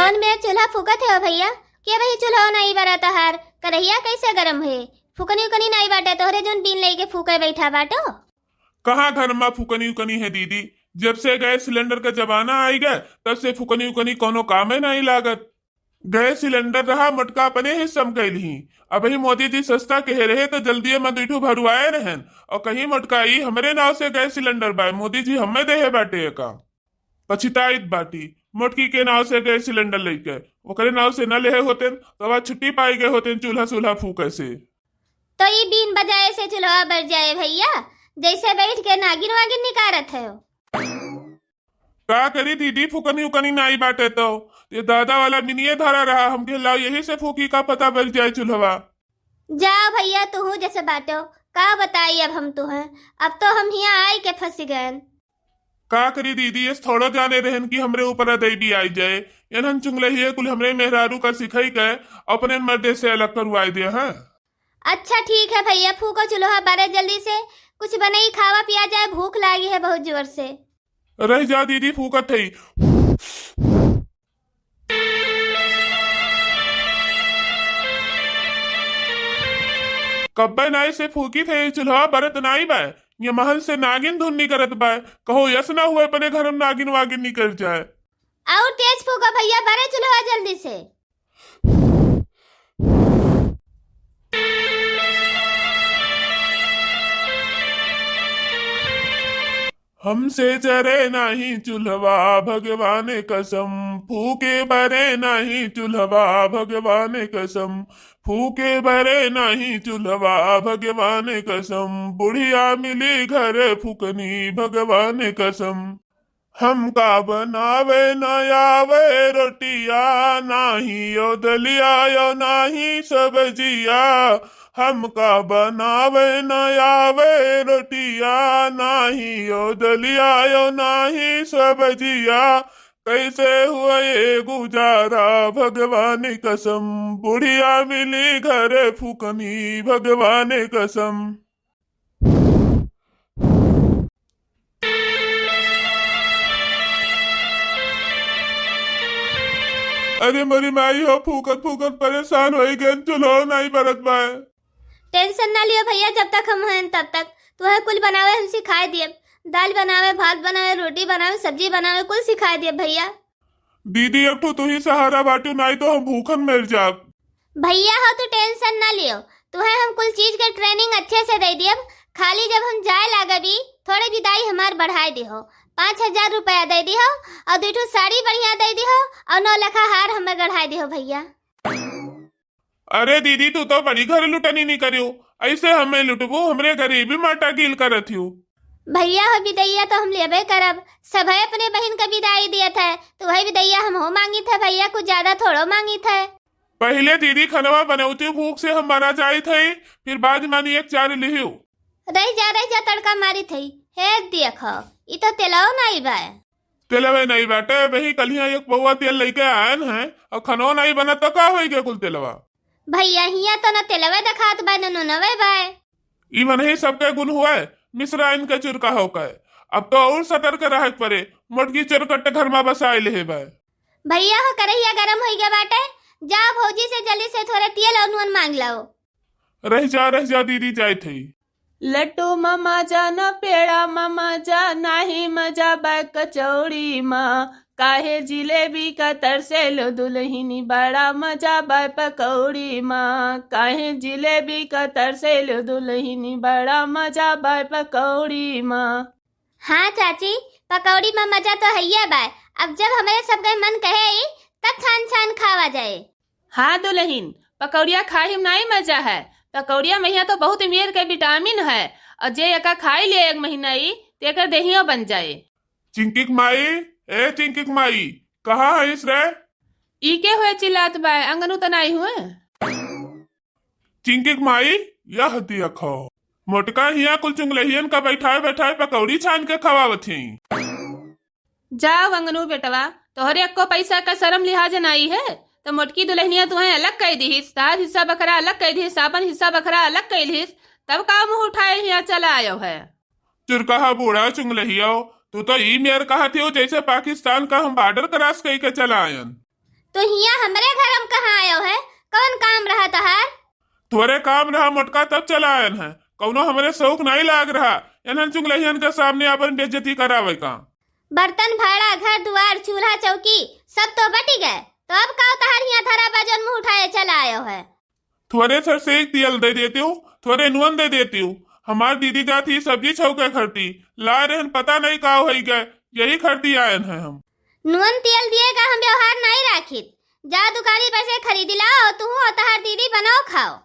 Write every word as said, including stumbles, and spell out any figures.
कौन मेर चूल्हा फूकत है हो भइया? के भाई चूल्हा नाई बरा तोहार, करहिया कैसे गरम है? फुकनी उकनी नाई बाटे तोहरे जौन बीन लेके फूके बैठा बाटो? कहाँ घर मा फुकनी उकनी है दीदी, जब से गैस सिलेंडर का जमाना आई गए तब से फुकनी उकनी कौनो कामे नाई लागत। गैस सिलेंडर रहा मोटका अपने हिस्सा में कैल ही। अबही मोदी जी सस्ता कहे रहे तो जल्दिए में दुई ठो भरवाए रहन और कहीं मोटका ई हमरे नाव से गैस सिलेंडर बाय, मोदी जी हमें देहे बाटे का। पछिताइत बाटी, मोटकी के नाव से गैस सिलेंडर लेके, ओकरे नाव से न लेहे होतेन तो आज छुट्टी पाई गए होतेन चूल्हा सूल्हा फूके से। तो ई बीन बजाए से चूल्हा बर जाए भइया, जैसे बैठ के नागिन वागिन निकारत है। का करी दीदी, फुकनी उकनी नाई बाटे तो ये दादा वाला मिनिए धरा रहा, हमके लाओ यही से फूकी का पता बल जाए चूल्हवा। जाओ भइया, तुहू जैसे बाटो, का बताई अब हम तुहें, अब तो हम हियाँ आई के फंस गए। का करी दीदी, ये थोड़ो जाने रहन कि हमरे ऊपर अदैबी आई जाए। एनहन चुंगलहिए कुल हमरे मेहरारू का सिखाई के अपने मर्दे से अलग करवाए दे हैं। अच्छा ठीक है भइया, फूको चूल्हा बारे जल्दी से, कुछ बनई खावा पिया जाए, भूख लागी है बहुत जोर से। रह जा दीदी, फूकत है। कब्बे नाई से फूकी थे चूल्हा बरत नाई बा, ये महल से नागिन धुन निकरत बा। कहो यस ना हुए अपने घर में नागिन वागिन निकल जाए। और तेज फूको भइया, बरे चूल्हा जल्दी से। हमसे जरे नाही चूल्हवा भगवान कसम, फूके बरे नाही चूल्हवा भगवान कसम, फूके बरे नाही चूल्हवा भगवान कसम, बुढ़िया मिली घर फुकनी भगवान कसम। हमका बनावे न आवे रोटिया, नाही यो दलिया यो नाही सब्जिया। हमका बनावे न आवे रोटिया, नाही यो दलिया यो नाही सब्जिया। कैसे हुए गुजारा भगवान कसम, बुढ़िया मिली घर फुकनी भगवान कसम। अरे मोरी माई हो, फूकत फूकत परेशान होई गन, चूल्हो नाई बरत बाय। टेंशन ना लियो भइया, जब तक हम हैं तब तक तुहे कुल बनावे हम सिखाए दियब। दाल बनावे, भात बनावे, रोटी बनावे, सब्जी बनावे, कुल सिखाए दियब भइया। दीदी, एक ठो तू ही सहारा बाटू, नाई तो हम भूखन मर जाब। भइया हो, तू टेंशन ना लियो, तुहे हम कुल चीज के ट्रेनिंग अच्छे से दे दियब। खाली जब हम जाए लागबी, थोड़े विदाई हमार बढ़ाए दिहो, पाँच हजार रुपया दे दिहो और दू ठो साड़ी बढ़िया दे दिहो और नौ लखा हार हमें गढ़ाए दिहो भइया। अरे दीदी, तू तो बड़ी घर लुटनी नहीं करियो, ऐसे हमें लुटबो, हमरे गरीबी माटा गील करत हियो। भइया हो विदैया तो हम लेबे करब, सभे अपने बहिन का विदाई दियत है, तो वही विदैया हम हो मांगित है भइया, कुछ ज्यादा थोड़ो मांगित है। पहिले दीदी खनवा बनौती, भूख से हम मरा जाइत हई, फिर बाद मानी एक चार लिहियो। रह जा, रह जा, तड़का मारित हई। हे देख, ई तो तेलवा नाई बा। तेलवे नाई बाटे, वही कलिया एक पौवा तेल लेके आयन है और खनवा नाई बनत तो का होई गए कुल तेलवा? भइया, हिया तो न तेलवे देखात बा, न नूनवे बा। ई मनही सबके गुण हुए, मिश्रा इनके चुरका होके। अब तो और सतर्क रहे के पड़े, मोटकी चोरकट्ट घर में बसाए लेहे बा। भइया हो, करहिया गरम होई गया बाटे, जाओ भौजी से जल्दी से थोड़े तेल और नून मांग लाओ। रह जा, रह जा दीदी, जाए थे। लड्डू मा मजा न पेड़ा मा मजा, नाही मजा बाय कचौड़ी मा। काहे जिलेबी का तरसेलो दुलहिनी, बड़ा मजा बाय पकौड़ी मा। काहे जिलेबी का तरसेलो दुलहिनी, बड़ा मजा बाय पकौड़ी मा। हाँ चाची, पकौड़ी मा मजा तो हइये बाय। अब जब हमरे सबके मन कहे ई, तब छान छान खावा जाए। हाँ दुलहिन, पकौड़िया खाही में नाई मजा है। पकौड़िया में हिया तो बहुत मेर के विटामिन है, और जे एका खाई ले एक महीना ई, तो एकर देहियो बन जाए। चिंकी के माई, ए चिंकी के माई, कहाँ हइस रे? ई के हुए चिल्लात बाय, अंगनू तो नाई हुए? चिंकी के माई, यह देखो, मोटका हिया कुल चुंगलहियन का बैठाए बैठाए पकौड़ी छान के खवावत ही। जाओ अंगनू बेटवा, तोहरे एक्को पैसा का शरम लिहाज नाई है, तो मोटकी दुलहिनिया तुहें अलग कइ दिहिस, तार हिस्सा बखरा अलग कइ दिहिस, आपन हिस्सा बखरा अलग कइ लिहिस, तब का मुँह उठाए हिया चला आयो है? चुरकहा बूढ़ा चुंगलहियो, तू तो ई मेर कहत हियो जैसे पाकिस्तान का हम बॉर्डर क्रॉस कइ के चला आयन। तो हियाँ हमरे घर में कहाँ आयो है? कौन काम रहा तोहार? थोरे काम रहा मोटका, तब चला आयन है। कौनो हमरे शौक नाहीं लाग रहा, इन्हन चुगलहियन के सामने अपन बेइज्जती करावे का। बर्तन भाड़ा, घर दुआर, चूल्हा चौकी सब तो बटि गए, तो अब का तोहार हियाँ धरा बा जौन मुँह उठाए चला आयो है? थोरे सर से एक तेल दे देती हूँ, थोरे नुअन दे देती हूँ। हमार दीदी जात ही सब्जी छौके खरती, ला रहन पता नहीं का होई गए, यही खरती आयन है हम। नुअन तेल दिए का हम व्यवहार नाहीं राखित। जा दुकानी पर से खरीद लाओ, तू और तोहार दीदी बनाओ खाओ।